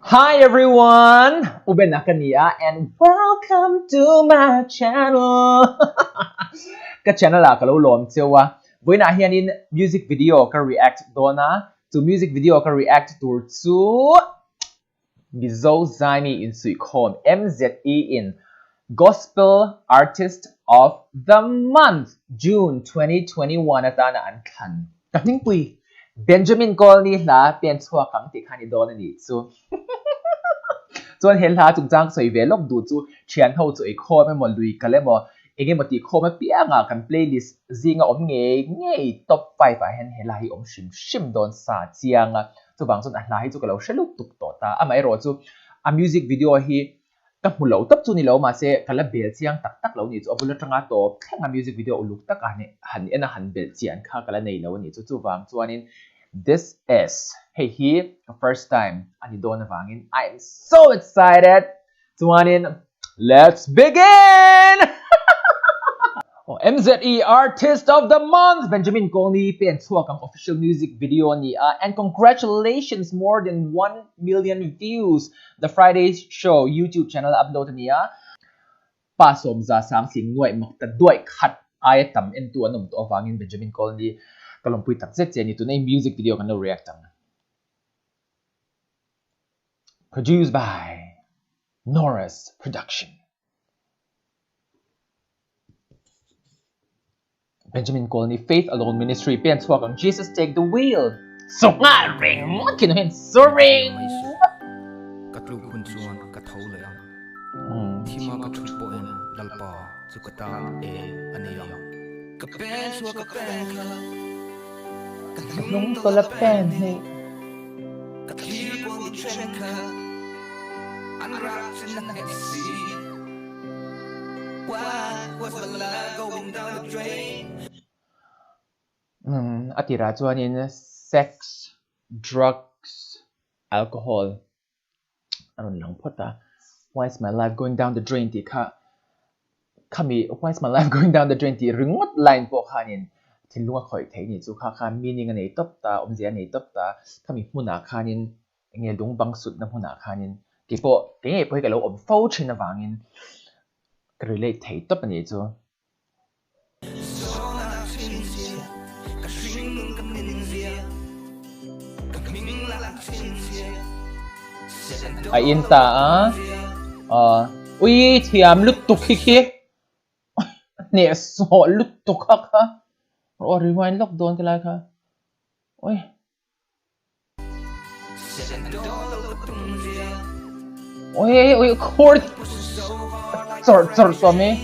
Hi everyone! Uben a ka ni a and welcome to my channel! Ka channel ah ka lo lawm cheu a, vawiinah hianin music video ka react dawn a, chu music video ka react tur chu Mizo Zaimi insuihkhawm MZE in Gospel Artist of the Month June 2021 atana an thlan. Ka hmingpui Benjamin Colney hla pen chhuak ang tih kha ni dawn a nih chu. Chuan he hla chungchang ka sawi ve lawk duh chu thian ho chu eikhawm emaw lui kal emaw eng emaw tih khawm apiangah kan playlist zinga awm ngei ngei top 5 ah hian he hla hi awm hrim hrim dawn sa chiang a. Chuvang chuan a hla hi chu ka lo hre lutuk tuk tawh ta. Amaherawh chu a music video hi ka hmu lo tawp chu ni lo mahse ka la bel chiang tak tak lo ni chu a bul atanga tawp thleng a music video uluk tak a han en a han belh chian kha ka la nei lo a ni chu. Chuvang chuanin this is hei hi ka first time a ni dawn avangin I am so excited! Chuanin let's begin! MZE Artist of the Month Benjamin Colney pen chhuak ang official music video a ni a and congratulations more than 1 million views The Friday Show YouTube channel a upload a ni a pa sawmza sang sing nuaih mak ta duaih khat aia tam entu an awm tawh avangin Benjamin Colney ka lawmpui tak zet che a ni tuna i music video kan lo react ang. Produced by Norris Production. Benjamin Colney Faith Alone Ministry pen chhuak ang Jesus Take the Wheel. So nga ring ngawt khi hen so ring. Ka tluk hun chuan ka tho leh ang. Thima ka thut pawhin Lalpa chu ka tan eng a ni ang. Ka pen chhuak ka pen kha. Ka hnung tawlh a pen hei. A tirah chuanin sex, drugs, alcohol a rawn lang phawt a, why is my life going down the drain tih kha khami why is my life going down the drain tih ringawt line pawh khanin thinlung a khawih theih ni chu kha khan meaning a nei tawp ta awmzia a nei tawp ta khami hmunah khanin enge lung bang sutna hmunah khanin keipawh kei ngei pawh hi ka lo awm fo thin avangin ka relate thei tawp a nih chu. A in ta a aw ui thiam lutuk khi khi hnehsawh lutuk kha kha aw rewind lawk dawn ka lai kha ui. Oi oi khur chawrh chawrh tawh mai.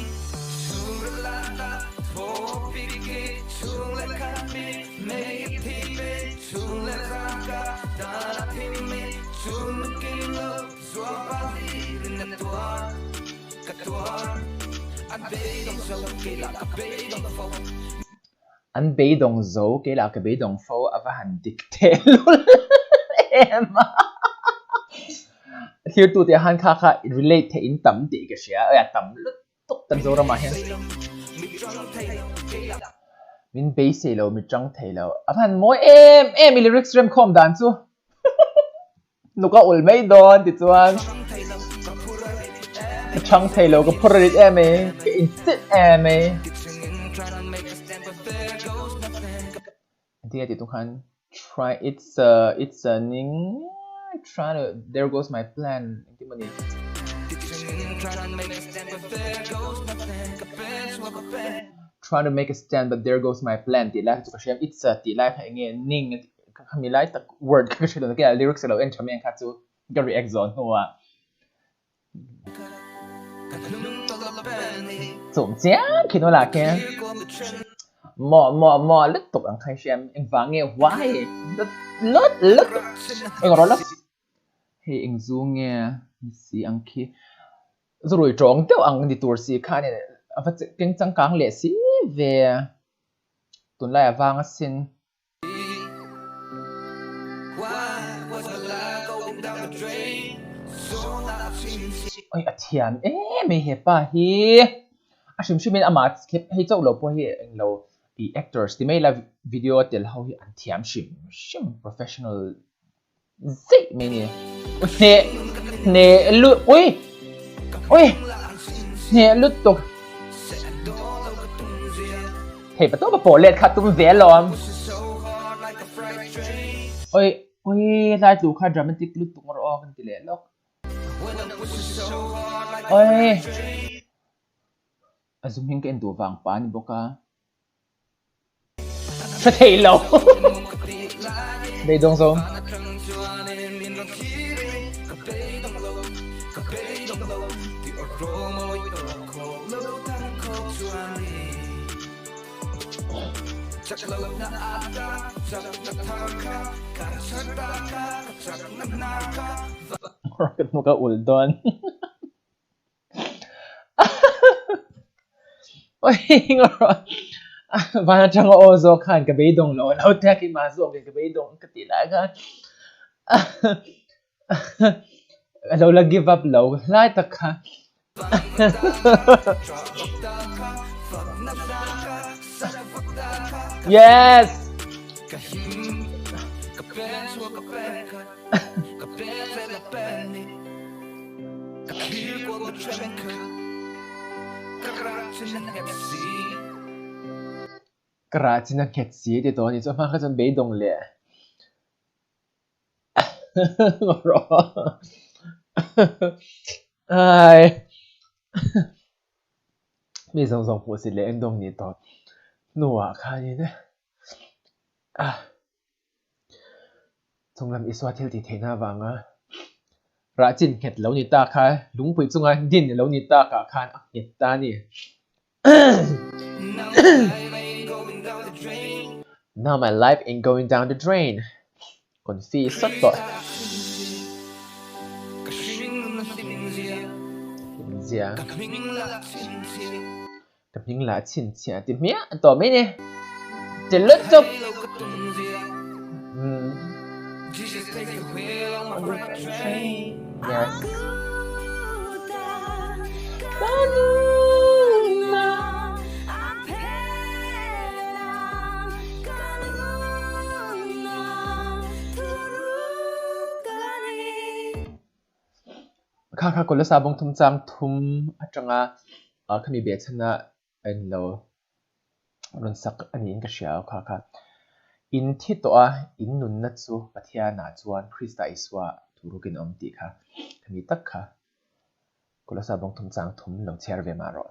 An beidawng zo, kei lah ka beidawng fo a va han dik teh lul em a. Thirtu te han kha kha relate theih in tam tih ka hria, a tam lutuk kan Zoramah hian. Min beisei lo, mi tang thei lo. A va han mawi em em i lyrics remkhawm dan chu. Nuk a ul mai dawn ti chuan ka chhang thei lo ka phur rit em mai ka insit em mai Engtin nge tih tum khan try it's a it's a ning try to there goes my plan engtin maw ni. Try to make a stand but there goes my plan tih lai kha chu ka hria it's a tih lai kha enge ning Khami lai tak word kha ka hre lo nakin a lyrics a lo en tha mai ang kha chu ka react zawh hnuah chawm chiang khi no lah khe maw maw maw lutuk ang kha i hria engvang nge why lut lutuk eng rawh lawk hei eng zu nge ni si ang khi zurui tawng deuh ang ni tur si khan a va keng changkang leh si ve tunlai a vang asin. Oi a thiam em mai he pa hi a hrim hrim in amah hei chauh lo pawh hi englo tih actors ti mai la video a tel ho hi an thiam hrim hrim professional zeih mai a ni. Hneh hneh lut ui ui hneh lutuk thei patawp a pawh let kha tum ve alawm oi ui tlai tlu kha dramatic lutuk rawh aw kan ti leh lawk oi a zum hming ka en duh vang pa a ni bawk a. Hre thei lo. Beidawng zo. Rocket hnuk a ul dawn. Van atanga aw zawk khan ka beidawng lo lo tia keimah zawkin ka beidawng ka tih lai khan a lo la give up lo hlai tak kha Yes! Ka rah chin a nghet si ti tawh a ni chu a hma kha chuan beidawng leh ai mi zawng zawng hmuh sit leh endawng ni tawh hnuah khanin ah. Chunglam Isua thil tih theihna avanga rah chin nghet lo ni ta kha lungpui chunga din lo ni takah khan a nghet ta a ni. Now my life ain't going down the drain. Confi sawt tawh. Hlimzia. Ka hming lah chhinchhiah ti hmiah tawh mai ni. Ti lutuk. Yes. Kha kha Kolasa bawng thum chang thum atanga khami behchhana a in lo rawn sak a niin ka hria a kha kha. In thi tawh a, in nunna chu Pathianah chuan Krista Isua thurukin a awm tih kha khami tak kha Kolasa bawng thum chang thum lo chhiar ve mah rawh.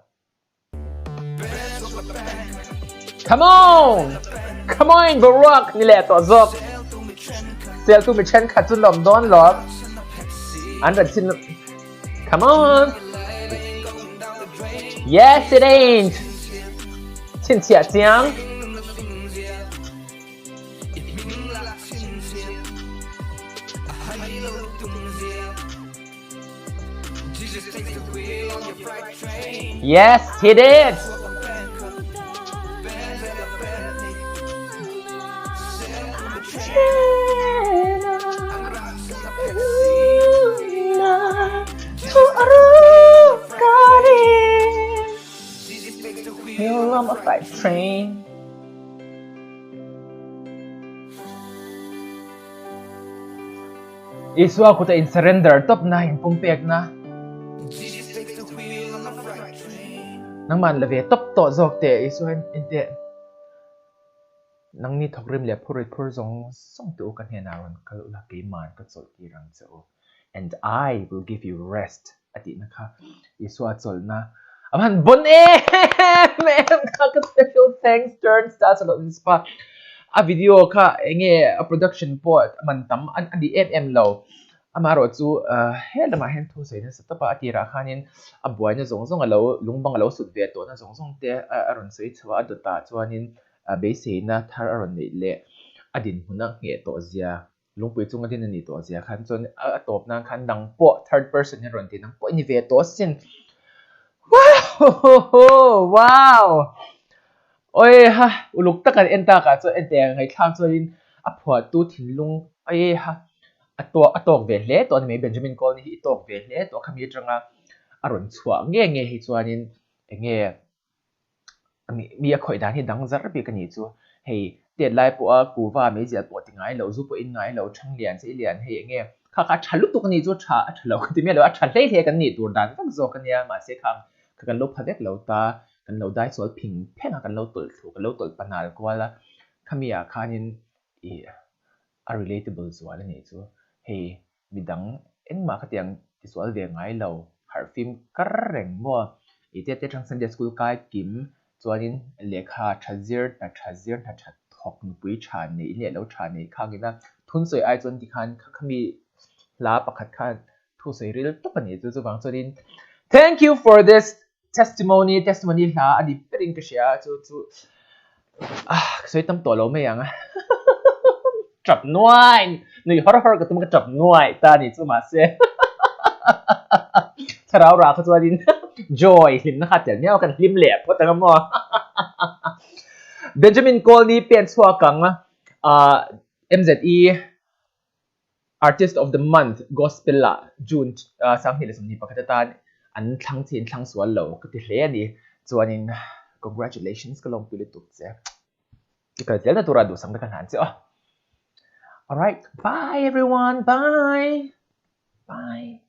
Come on! Come on boruak ni leh tawh zawk. Seltu mi thenkhat chu lawm dawn lawm. An rawn chin Come on! Yes it ain't! Chhinchhiah chiang. Yes, he did! Hill on a freight train. Isua kuta in surrender tawp na, in pumpek na. Nangman la ve tawp tawh zawk teh Isua in en teh. Nangni thawkrim leh phurit phur zawng zawng te u ka hnenah rawn kal ula keiman ka chawlh tir ang che u. And I will give you rest a tihna kha Isua chawlhna a han bon em em kha ka special thanks turn star chawlh in spa a video kha enge a production pawh man tam a ni em em lo amaherawh chu he lamah hian thu sawi nasa tawp a a tirah khanin a buaina zawng zawng a lo lungbang a lo sut ve tawhna zawng zawng te a rawn sawi chho a a dawtah chuanin beiseina thar a rawn neih leh a dinhmun a ngheh tawh zia Lungpui chunga din a nih tawh zia khan chuan a tawp nan khan nang pawh third person hian rawn ti nang pawh i ni ve tawh asin. Wow! Wow! Oi ha uluk tak an en tak ah chuan en teh ngaihthlak chuanin a phuahtu thinlung oi ha a tawk a tawk ve hle tawh a ni mai Benjamin Colney hi i tawk ve hle tawh khami atanga a rawn chhuah nge nge hi chuanin enge Mi a khawih dan hi dang zar bik a nih chu. Hei tet lai pawha kuva meizial pawh ti ngai lo, zu pawh in ngai lo, ṭhang lian che i lian hei eng nge? Kha kha a tha lutuk a nih chu tha a tha lo ka ti miah lo a, tha hlei hlei kan nih tur dan vek zawk a nia, mahse khang kha kan lo pha vek lo ta, kan lo dai sual phing pheng a, kan lo tawlh thlu, kan lo tawlh panal kual a, khami ah khanin ih a relatable zual a nih chu, hei midang engmah khatiang tisual ve ngai lo, harhfim kar reng maw? I te te tang Sunday school kai kim chuanin lehkha tha zir, hna tha zir, hna tha thawk, nupui tha nei leh lo tha nei khangin a thunsawi ai chuan tikhan khami hla pakhat khan thusawi ril tawp a ni chu chuvang chuanin thank you for this testimony testimony hla a ni berin ka hria chu chu ah ka sawi tam tawh lo mai ang a tap nuai nui hawr hawr ka tum ka tap nuai ta ni chu mahse thlarau rah kha chuanin joy hlimna kha tel miau kan hlim leh phawt ang a maw Benjamin Kawlni pen chhuak ang ah MZE Artist of the Month Gospel ah June 2021 atan an thlang chin thlang sual lo ka ti hle a ni. Chuanin congratulations ka lawmpui lutuk che. I kal zel na tura duhsak na ka hlan che aw. Alright, bye everyone, bye. Bye.